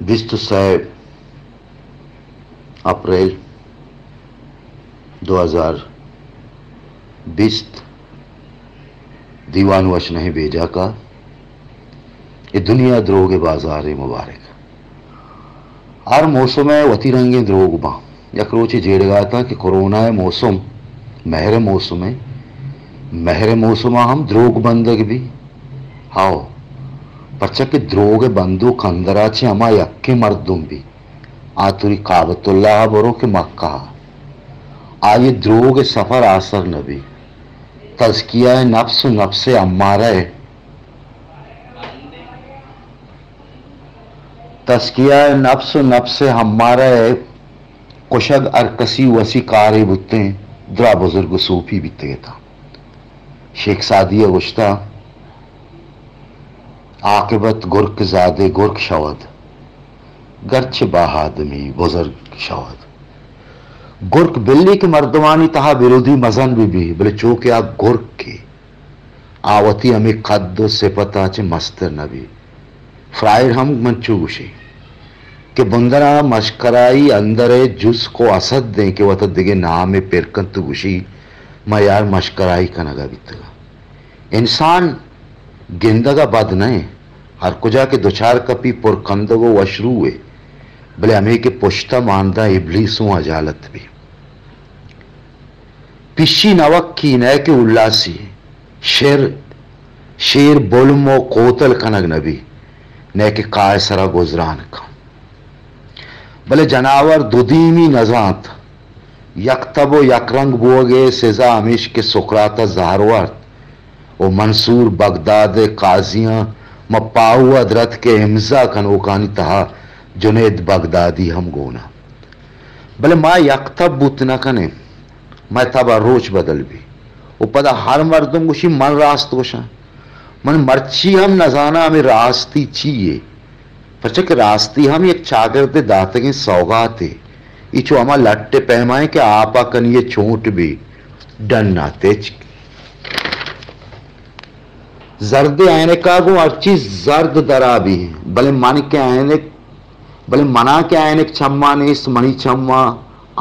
بیست و سئے اپریل دو ہزار بیست، دیوان وش نہ بیجا کا، اے دنیا دروگ بازار مبارک۔ ہر موسم ء وتی رنگیں دروگ باں۔ یک روچے جیڑگا اتاں کہ کرونا ء موسم، مہر ء موسم ء، مہر ء موسم ء ہم دروگ بندگ بی۔ ہاؤ، پرچا کہ دروگ ء بندوک اندرا چہ ہما یکیں مردم بی۔ آ توری کعبۃ اللہ ء برو کہ مکہ ء، آئی ء دروگ ء سفر آسر نہ بی۔ تزکیہ نفس و نفس امارہ ء، تزکیہ نفس و نفس امارہ ء کشگ ہر کسی وسی کارے بوتیں، درا بزرگ و صوفی بیتگ اتاں۔ شیخ سعدی ء گوشتہ، عاقبت گرک زادے گرک شود، گرچہ با آدمی بزرگ شود۔ گرک بلی کہ مردمانی تہا برودی مزن بہ بی، بلے چو کہ آ گرکے، آ وتی ہمے قد و صفت ء چہ مستر نہ بی۔ فرائڈ ہم منچو گوشی کہ بندنا مشکرائی اندر ء جزک و اسد دیں کہ وتا دگہ نامے پر کنت و گوشی، ما یار مشکرائی کنگا بیتگاں۔ انسان گندگ ء بد نہ انت، ہر کجا کہ دچار کپی پر کندگ و وشروے، بلے ہمے کہ پشت ء ماندہ ابلیس اوں اجالت بی۔ پشی نوکی نئے کہ الاسی، شیر، شیر بلم و کوتل کنگ نبی، نئے کہ کائے سرا گزران کن۔ بلے جناور دو دیمی نزانت، یک تب و یک رنگ بوگ ء سزا ہمیش کہ سقراط ء زہر وارت و منصور بغداد ء قاضیاں ما پاہو ء درت کہ امضا کنوکانی تہا جنید بغدادی ہم گون ء۔ بلے ما یک تب بوت نہ کنیں، مئے تب ہر روچ بدل بی۔ و پدا ہر مردم گوشی من راست گوشاں۔ من مرچی ہم نزاناں ہمے راستی چی یے۔ پرچا کہ راستی ہم یک چاگردے داتگیں سوگاتے۔ ای چو ہما لٹ ء پیما انت کہ آپ ء کنی ء چونٹ بی، ڈن ء تچک۔ زردیں عینکا گوں ہر چیز زرد درا بی، بلے من کہ عینک، بلے منا کہ عینک چما نیست، منی چما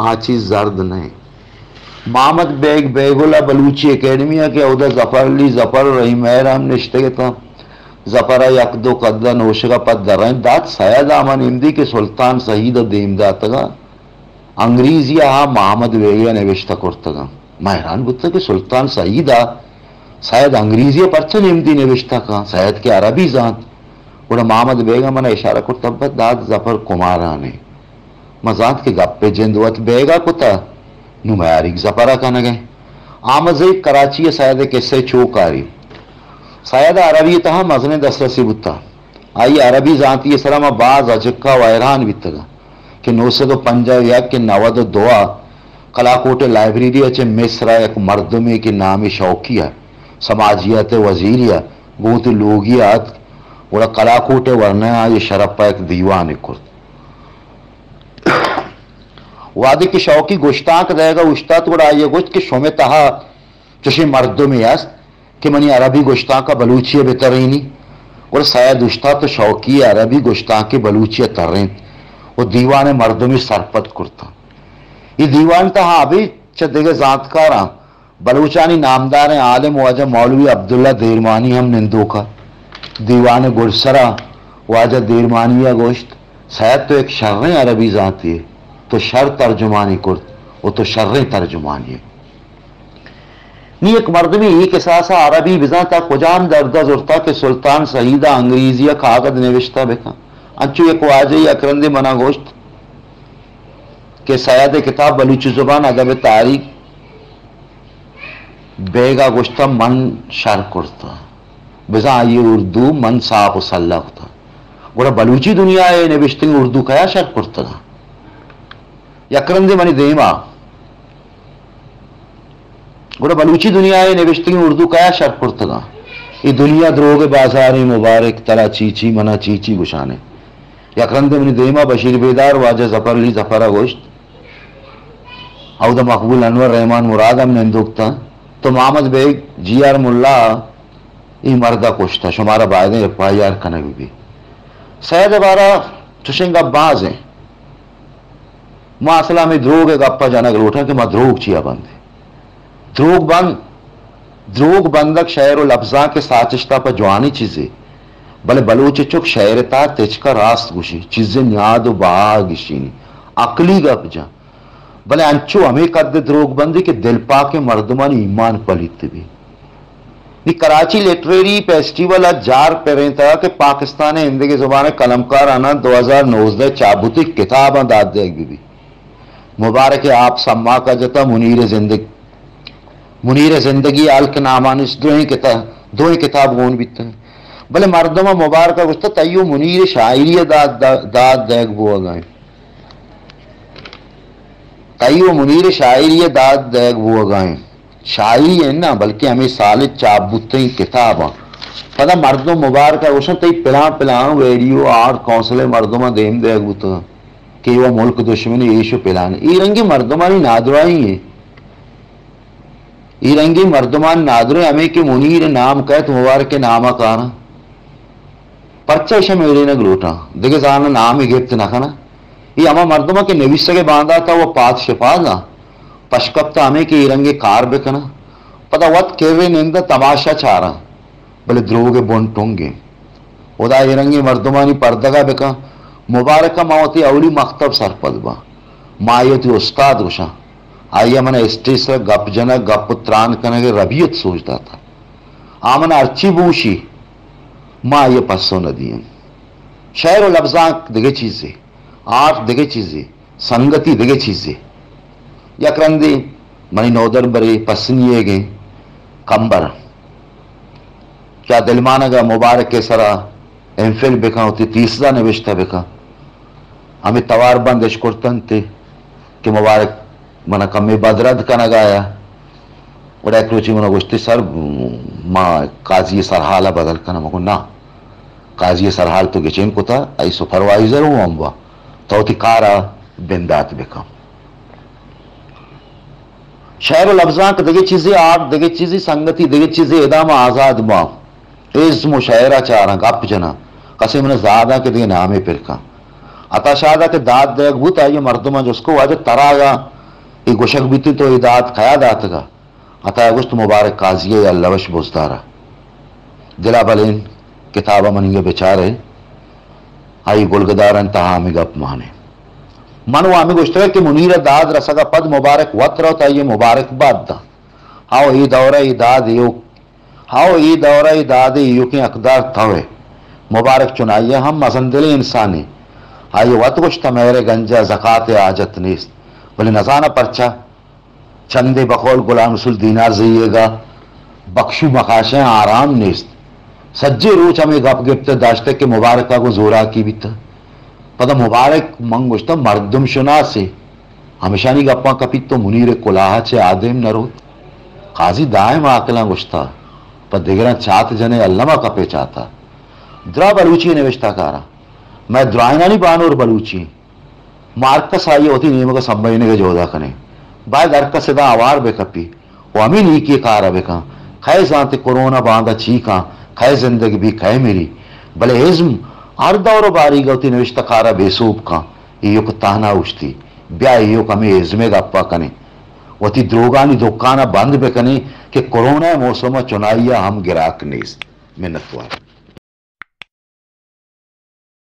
آ چیز زرد نہ انت۔ محمد بیگ بیگل ء بلوچی اکیڈمی ء کہ اودا ظفر علی ظفر، رحیم مہر ہم نشتگ اتاں۔ ظفر ء یک دو قد ء نوشگ ء پد درائینت دات، سید ء من نمدی کہ سلطان سعید ء دیم داتگ ء انگریزی ء محمد بیگ ء نبشتہ کرتگ انت۔ من حیران بوتاں کہ سلطان سعید ء سید انگریزی ء پرچا نمدی نبشتہ کن؟ سید کہ عربی زانت۔ گڑا محمد بیگ ء من اشارہ کرت، ابا داد ظفر کماران ء۔ من زانت کہ گپ ء جند وت بیگ ء کتہ، نوں میاریگ ظفر ء کنگ ء۔ احمد زئی کراچی ء سید ء کسہ ء چو کاری۔ سید ء عربی ء تہا مزنیں دسترسی بوتہ۔ آئی ء عربی زانتی ء سرا ما باز اجکہ و حیران بیتگاں کہ نو سد و پنجاہ و یک ء نود و دو ء کلاکوٹ ء لائبریری ء چہ مصر ء یک مردمے کہ نامی شوقی ء سماجیات ء وزیری ء گوں وتی لوگی ء اتک، گڑا کلاکوٹ ء ورنایاں آئی ء شرپ ء یک دیوانے کرت۔ وہدے کہ شوقی گشتانک دئیگ ء اوشتات، گڑا آئی ء گوشت کہ شمئے تہا چشیں مردمے است کہ منی عربی گشتانک ء بلوچی ء بہ ترینی؟ گڑا سید اوشتات و شوقی ء عربی گشتانکے بلوچی ء ترینت و دیوان ء مردمے سرپد کرتاں۔ اے دیوان ء تہا ابید چہ دگہ زانتکاراں بلوچانی نامداریں عالم واجہ مولوی عبداللہ دیرمانی ہم نندوک ات۔ دیوان ء گڈسرا واجہ دیرمانی ء گوشت، سید تو یک شریں عربی زانتی ئے، تو شر ترجمانی کرت و تو شریں ترجمانی ئے۔ نی یک مردمے اے کساس ء عربی بزانت، آ کجام درد ء زرتا کہ سلطان سعید ء انگریزی ء کاگد نوشتہ بکن؟ انچو یک واجہ یک رندے منا گوشت کہ سید ء کتاب بلوچی زبان ادب تاریخ بیگا گوشتہ من شر کرتہ، بزاں آئی اردو من صاف و سلہ کتہ۔ گڑا بلوچی دنیا ء نبشتگیں اردو کیا شر کرتگاں؟ یک رندے منی دیما گڑا بلوچی دنیا ء نبشتگیں اردو کیا شر کرتگاں؟ اے دنیا دروگ ء بازارے مبارک، ترا چی چی منا چی چی گشانے۔ یک رندے منی دیما بشیر بیدار واجہ ظفر علی ظفر ء گوشت، اودا مقبول انور رحمان مراد ہم نندوک تاں، تو محمد بیگ جی آر ملا ء اے مرد ء کشتہ، شمارا بایدیں ایف آئی آر کنگ بہ بیت۔ سید ء بارہ چشیں گپ باز ایں۔ ما اصل ءَ ہمے دروگ ءِ گپ ءَ جنگ لوٹاں کہ ما دروگ چیا بندیں۔ دروگ بند، دروگ بندگ شعر و لبزانک ءِ ساچشت ءَ پہ جوانیں چیزے، بلے بلوچ ءِ چک شعر ءِ تہا تچک ءَ راست گوشی، چیزے نیاد و بہا گشینی، عقلی گپ جاں۔ بلے انچو ہمے قد ءَ دروگ بندی کہ دلپاکیں مردمانی ایمان پلیت بی۔ نی کراچی لٹریری فیسٹیول ءَ جار پرینتگ کہ پاکستان ءِ ایندگہ زبان ءِ قلمکار آناں دو ہزار نوزدہ ءَ چاپ بوتگیں کتاباں داد دیگ بہ بیت۔ مبارک ءَ آپ سماک ءَ جتا، منیر ءِ زندگ، منیر ءِ زندگی ہلک نامانش دوئیں کتا-، دوئیں کتاب گون بیتگ۔ بلے مردماں مبارک ءَ گوشتہ، تئی و منیر ءِ شاعری ءَ داد، داد دیگ بوگ ءَ انت۔ تئی و منیر ءِ شاعری ءَ داد دیگ بوگ ءَ انت۔ شاعری ءَ نہ، بلکہ ہمے سال ءَ چاپ بوتگیں کتاباں۔ پدا مردم مبارک ءَ گوشنت، تئی plan plan video art council ءِ مردماں دیم دیگ بوتگ کہ ایوک ملک دشمن ایش و پلان۔ اے رنگیں مردمانی نادراہی ایں۔ اے رنگیں مردمانی نادراہی ہمے کہ منیر ءِ نام کئیت مبارک ءِ نام ءَ کاراں۔ پرچا ایشاں میڑینگ لوٹاں؟ دگہ زاناں نامے گپت نہ کناں؟ اے ہما مردماں کہ نویسگ ءِ باندات ءَ و پاد شپاداں، پشکپتہ ہمے کہ اے رنگیں کار بکناں، پدا وت کرے ننداں تماشا چاراں، بلے دروگ ءِ بن ٹنگ انت۔ ہدا اے رنگیں مردمانی پردگ ءَ بکن۔ مبارک ءَ من وتی اولی مکتب سرپد باں۔ ما آئی ءَ وتی استاد گوشاں۔ آئی ءَ من ءَ اسٹیج سر ءَ گپ جنگ، گپ ءُ تران کنگ ءِ ربیت سوج داتگ۔ آ من ءَ ہرچی بگوشی، ما آئی ءَ پسو نہ دیاں۔ شعر ءُ لبزانک دگہ چیزے، آرٹ دگہ چیزے، سنگتی دگہ چیزے۔ یک رندے منی نودربرے پسنی ئیگیں کمبر، چہ دلمانگ ءَ مبارک ءِ سرا ایم فل بکن، وتی تیسز ءَ نبشتہ بکن۔ ہمے توار بند اش کرتنت کہ مبارک من ءَ کمے بدرد کنگ ءَ آیا۔ گڑا یک روچے من ءَ گوشتی، سر، ما قاضی ءِ سرحال ءَ بدل کناں؟ من گو، نا، قاضی ءِ سرحال تو گچین کتا، آئی سپروائزر اوں ہم با، تو وتی کار ءَ بندات بکن۔ شعر ءُ لبزانک دگہ چیزے، آرٹ دگہ چیزے، سنگتی دگہ چیزے، ادا ما آزاد باں۔ ازم ءُ شعر ءَ چاراں، گپ جناں، کسے من ءَ زاہ داں کہ دگہ نامے پر کن۔ عطا شاد ءَ کہ داد دیگ بوت، آئی ءَ مردماں جست کو، واجہ ترا اگاں اے گوشگ بیتیں تو اے داد کیا داتگ ءَ؟ عطا ءَ گوشت، مبارک قاضی ءِ یلہ وش بزدار ءَ۔ دل ءَ بلین کتاب ءَ منی ءَ بچارے، آئی گلگدارانی تہا ہمے گپ مان انت۔ من وَ ہمے گوشتگ کہ منیر ءَ داد رسگ ءَ پد مبارک وت روت، آئی ءَ مبارک بات داں۔ ہاو اے دور ءَ اے داد ایوک ہاو اے دور ءَ اے داد ءِ ایوکیں حقدار تو ئے۔ مبارک چنائی ءَ ہم مزن دلیں انسانے، آئی ءَ وت گوشتہ، مہر ءِ گنج ءَ زکات ءِ حاجت نیست، بلے نزاناں پرچا چندے بقول غلام رسول دینار زئی ئیگ ءَ بکشو مکاشیں آرام نیست۔ سجیں روچ ہمے گپ گپتہ داشتہ کہ مبارک ءَ گوں زوراکی بیتہ۔ پدا مبارک، من گوشتہ، مردم شناسے، ہمشانی گپاں کپیت تو منیر ءِ کلاہ ءَ چہ آ دیم نہ روت۔ قاضی دائم عاقلاں گوشتہ، پہ دگراں چات جنے الما کپے چاتا۔ درا بلوچی نوشتہ کاراں، مئے درائینانی بانور بلوچی، ما ہرکس آئی ءَ وتی نیمگ ءَ سمبہینگ ءِ جہد ءَ کنیں۔ باید ہرکس ادا ہوار بہ کپی ءُ ہمے نیکی ءِ کار ءَ بکن۔ کئے زانت کرونا باندا چی کن، کئے زندگ بی، کئے مری۔ بلے ازم ہر دور ءُ باریگ ءَ وتی نوشتہ کار ءَ بے سوب کن۔ ایوک تہنا اوشتی۔ بیا ایوک ہمے ازم ءِ گپ ءَ کنیں۔ وتی دروگانی دکان ءَ بند بکنیں کہ کرونا ءِ موسم ءَ چنائی ءَ ہم گراک نیست۔ منتوار۔